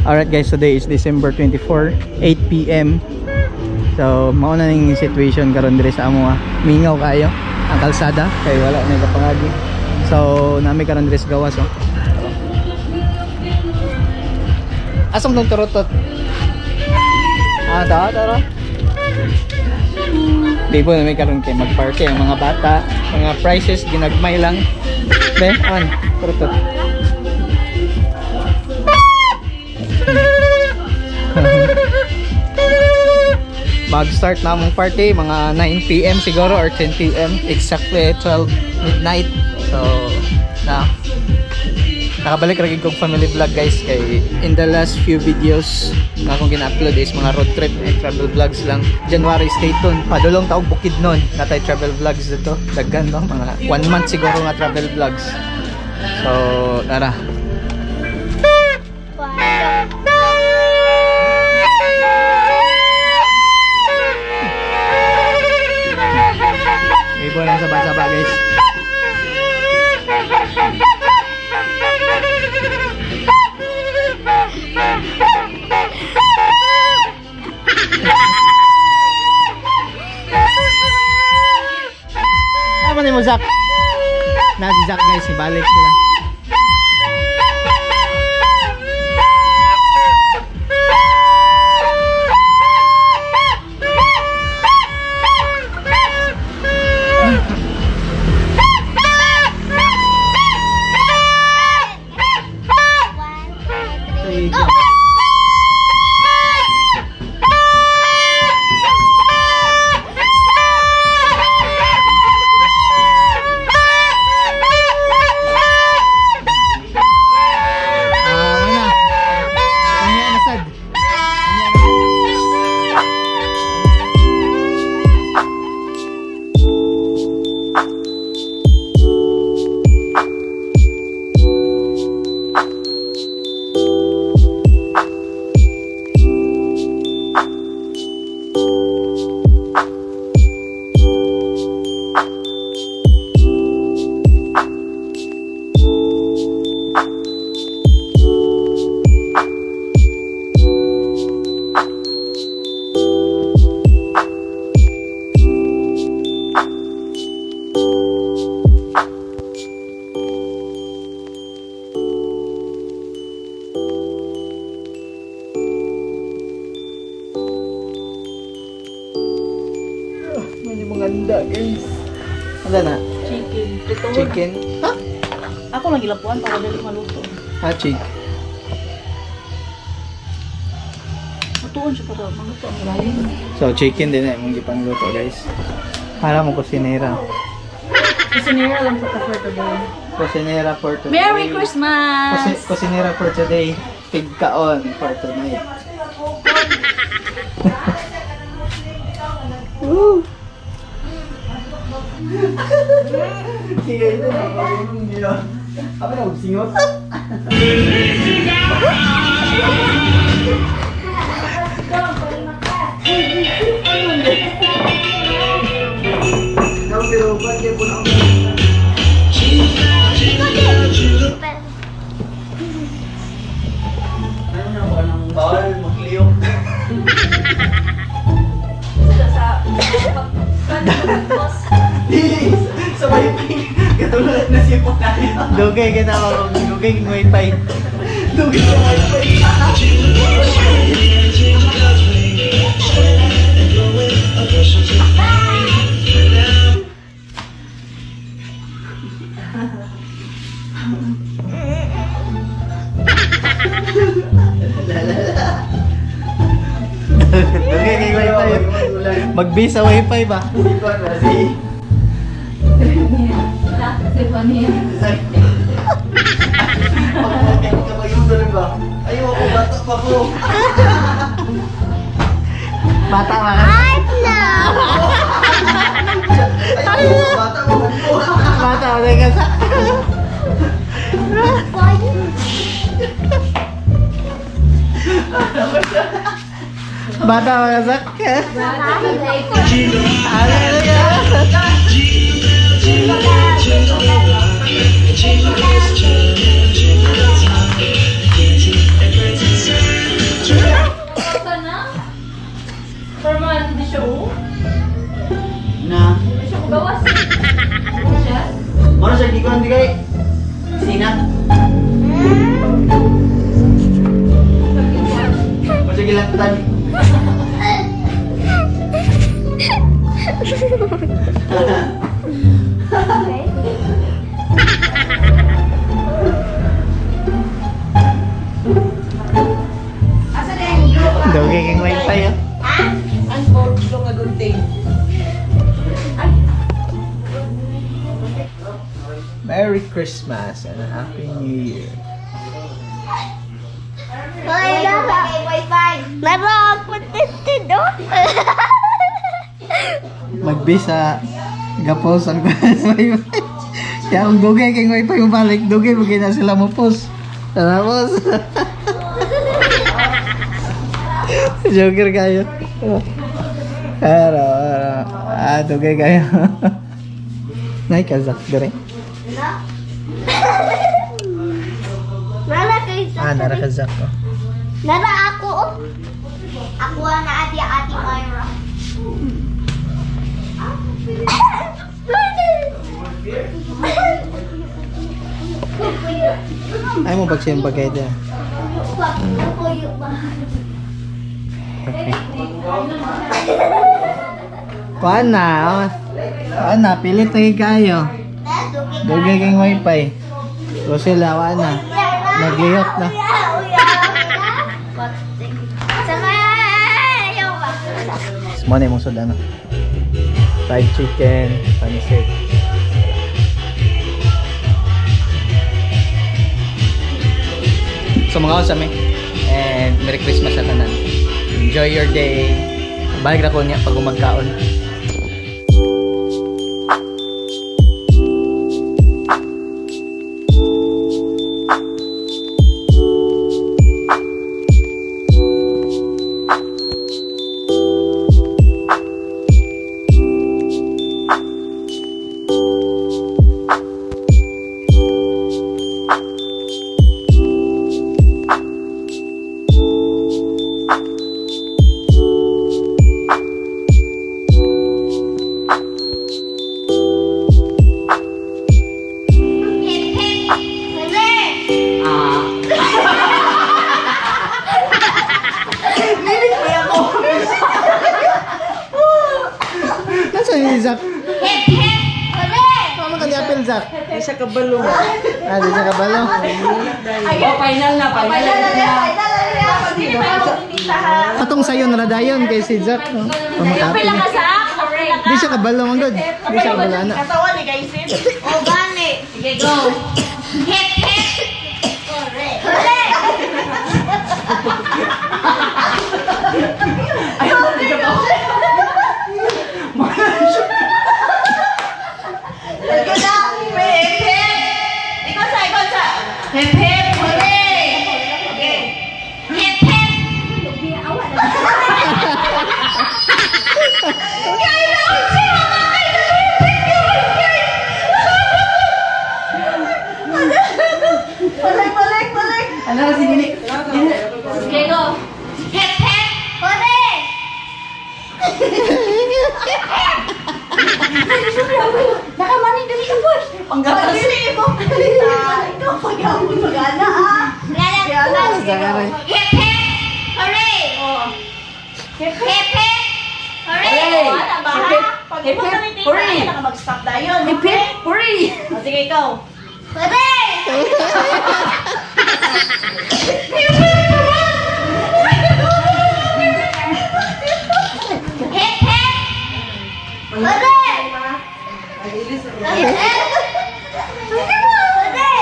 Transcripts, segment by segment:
Alright guys, today is December 24, 8 p.m. So, mao na ning situation karon diri sa amo ah. Mingaw kayo ang kalsada kay wala na kapangagi. So, nami karon diri sa gawas oh. Asam tong turutot? Ah, tara, tara. Di po na may karon kay magparke ang mga bata, mga prices ginagmay lang. Be, on, turutot. Mag-start na among party mga 9 p.m. siguro or 10 p.m. Exactly 12 midnight. So, na nakabalik ra gid kog family vlog guys, kay in the last few videos na akong gina-upload is mga road trip and travel vlogs lang. January, stay tuned. Padulong taog Bukidnon, natay travel vlogs dito. Daghan no, mga one month siguro nga travel vlogs. So, tara. May buwan lang saba-saba guys. Tama ni mo, Zach. Na si Zach guys, ibalik sila. One, two, three, Three, go! Ah, mana. Unya na sad. Unya na. May mga handa guys. Handa na. Chicken. Prito. Chicken. Ha? Ako lang gilapuan para dali maluto. Ha, chick. Lutuon siya para maluto ang lalim. So, chicken din eh, mong gipangluto guys. Para mo kusinera. Kusinera lang sa for today. Kusinera for today. Merry Christmas! Kusinera for today. Pigkaon for tonight. Woo! Sige, ito na. Ako na, singot. Bawal magliyok. Sa wifi. Katulad na siya po tayo. Dugay ka na ako. Dugay ng wifi. Dugay sa wifi. Dugay kay wifi. Mag-base sa wifi ba? Ayaw ako, bata pa ko. Bata ka. Ay, no! Ayaw ako, bata pa ko. Bata ka ka sa. Bata ka sa. Ano ka? Tan. Dugay kang wifi ah. Ang board nga gunting. Merry Christmas and a Happy New Year. Wifi. Nara ako tested oh. Magbisa gapos ang wifi. Kaya kung dugay kay wifi mo balik, dugay mo na sila mo post. Tapos. Joker kayo. Pero, ah, dugay kayo. Nay kazak dire. Nara kay Ah, nara kazak ko. Nara ako oh. Ako na ati ati Myra. Ay mo pag siyang bagay dyan. Puyo ba? Okay. Kuan na. Oh. Kuan na, pilit na kayo. Dugay kang wifi. Rosella, kuan na. Nagliyok na. Mo na yung sud ano. Fried chicken, panisip. So mga usame, and Merry Christmas sa tanan. Enjoy your day. Balik na ko niya pag umagkaon. Nasaan si Zach? Mama ka ni Apple Zach. Di siya kabalo. Ah, di siya kabalo. Oh, final na, final na. Katong sayo na dayon kay si Zach. No? Pamakapin. Di siya kabalo man gud. Di siya kabalo ana. Katawan ni guys. O gani. Sige, go. Hip hip. Hooray! Ikaw sa, ikaw sa. Hip hip, hooray! Okay. Hip hip. Balik, balik, balik. Ano si Gini? Okay, go. Hip hip. Hooray! Nakamaning dali ang boy. Panggatas. Dili mo. Ikaw pag-awon mag-ana ah. Zachary. Hip hip. Hooray! Hip hip. Hooray! Wala ba ha? Pag imo na ni tita, ay naka mag-stop dayon. Hip hip, hooray! O, sige ikaw. Hooray! Hip hip. Hooray! Hip hip. Hooray!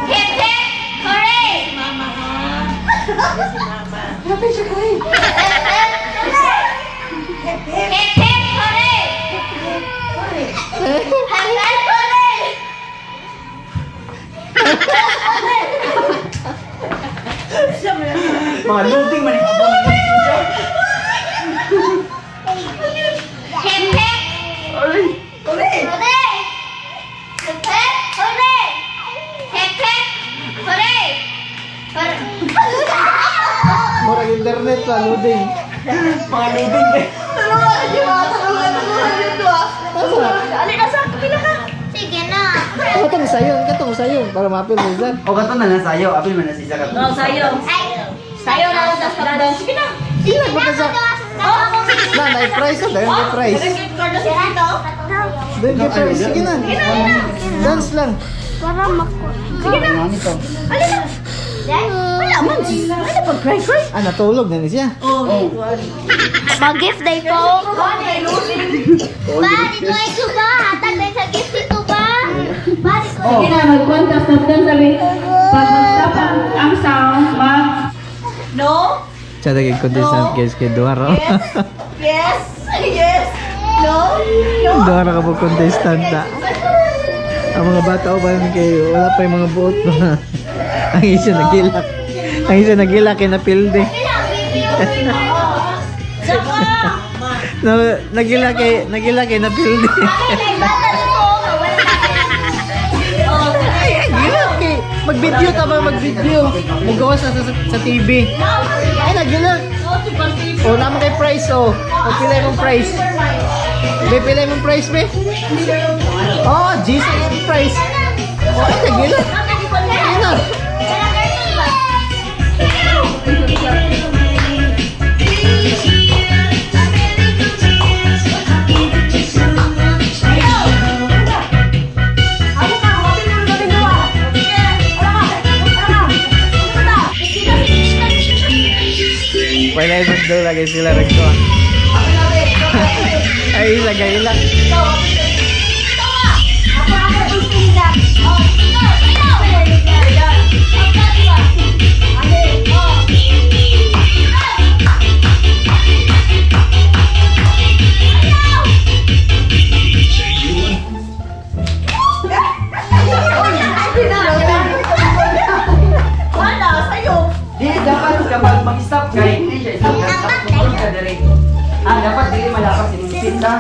Hip hip. Hooray! Mama ha. Si mama. Hip hip. Hooray! Hip hip. Hooray! Hip hip. Hooray! Mga loading man yung abang. Hip hip. Hooray! Hooray! Hip hip. Hooray! Hip hip. Hooray! Hooray! Murag internet pa loading. Mga loading eh. Tulungan niyo ah. Tulungan, tulungan niyo to ah. Alika sa, pila ka. Sige na. Katong sayon, katong sayon para maapil si Zach. O kato na lang sayo, apil man na si Zach. No, sayo. Ay, Sayo na lang sa stop dance. Sige na. Ilag ba ka sa... Na, na-price na. Dahil may price. Dahil may price. Sige na. Dance lang. Para mako. Sige na. Alin na. Wala man. Wala pag cry cry. Ah, natulog na ni siya. Oh. Mag-gift day po. Ba, dito ay ba? Hatag day sa gift dito ba? Ba, dito ay Sige na, magkwenta, stop dance sabi. Pag mag-stop ang sound, mag No. Siya naging contestant guys kay Duhara. Yes. Yes. No. No. Duhara ka po contestant na. Ang mga bata o parang kayo, wala pa yung mga buot ba? Ang isa nagilak. Ang isa nagilak kay napilde. Na, nagilak kay napilde. Ay, ay, gilak kay. Mag-video ta ba mag-video? Magawa sa TV. Ay, nagilak. Oh, naman kay price oh. Pila mong price. Be, pila mong price, be? Oh, G sa yung price. Oh, ay, nagilak. Ayun na. Wala yung daw lagi sila nagkuha. Ay, lagay lang. Wala, sa'yo. Di, dapat kapag mag-stop ka, hindi siya stop. Stop, hold ka dire. Ah, dapat dili malapas imong feet, ha?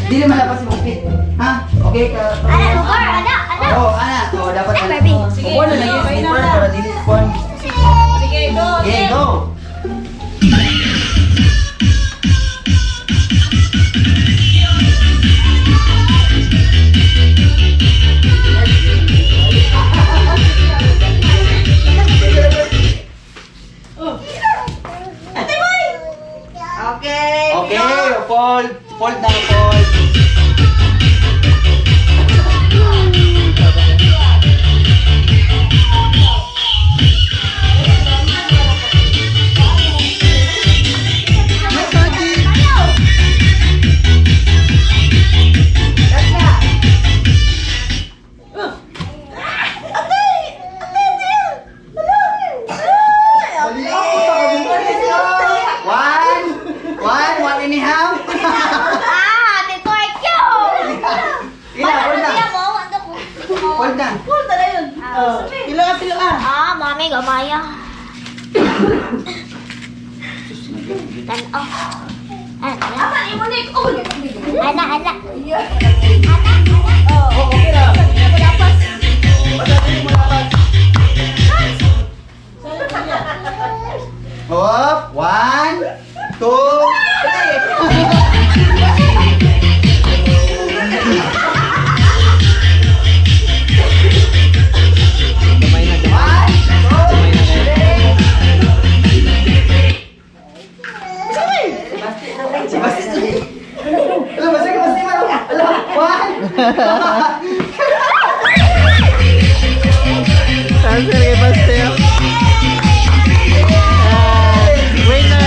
Dili malapas imong feet. Ha? Okay ka. Ana, lugar, ana, ana. Oo, ana. Oo, dapat ana. Barbie. Sige. Kuha na lang yung slipper para dili kuha. Sige, go. Okay, go. Okay. Okay, fold. Fold na, fold. One, one, one and a half. Ah, dito ay cute. Ila, hold na. mo, ano ko? Hold na. Hold na yun. Pilo ka, pilo ka. Ah, mami, gamaya. Tanaw. Ana, Aman, imunik. Oh, ana, ana. Oh, okay na. Malapas. Hop, one, two, three. Gamay na, gamay. Gamay na kayo. Si Basti. Alam, basta ka, Basti, man. Alam, one. Transfer kay Basteo. Ah, winner!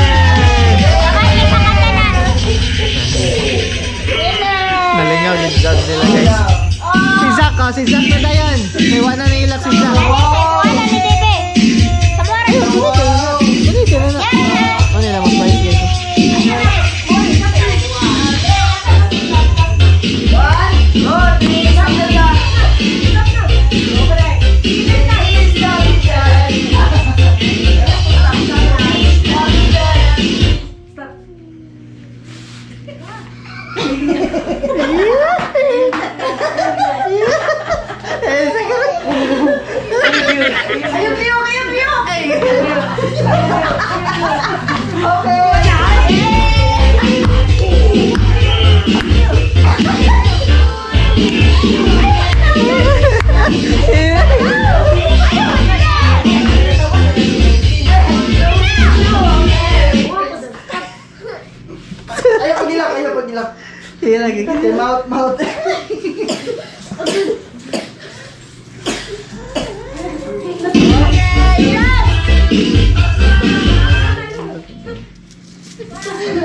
Sira gid. Mouth, mouth.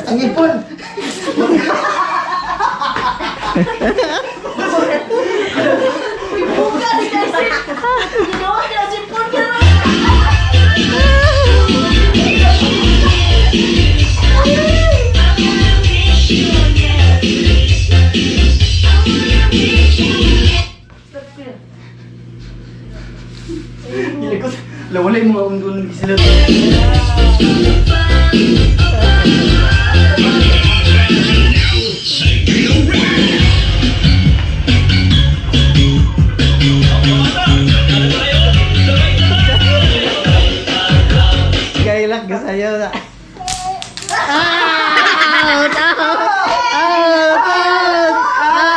Ang ipon. Gilikot. Wala yung mga undon sila. Kailak gasayo na. Out! Out! Out! Out! Out!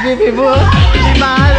Bibi mo, si Mahal.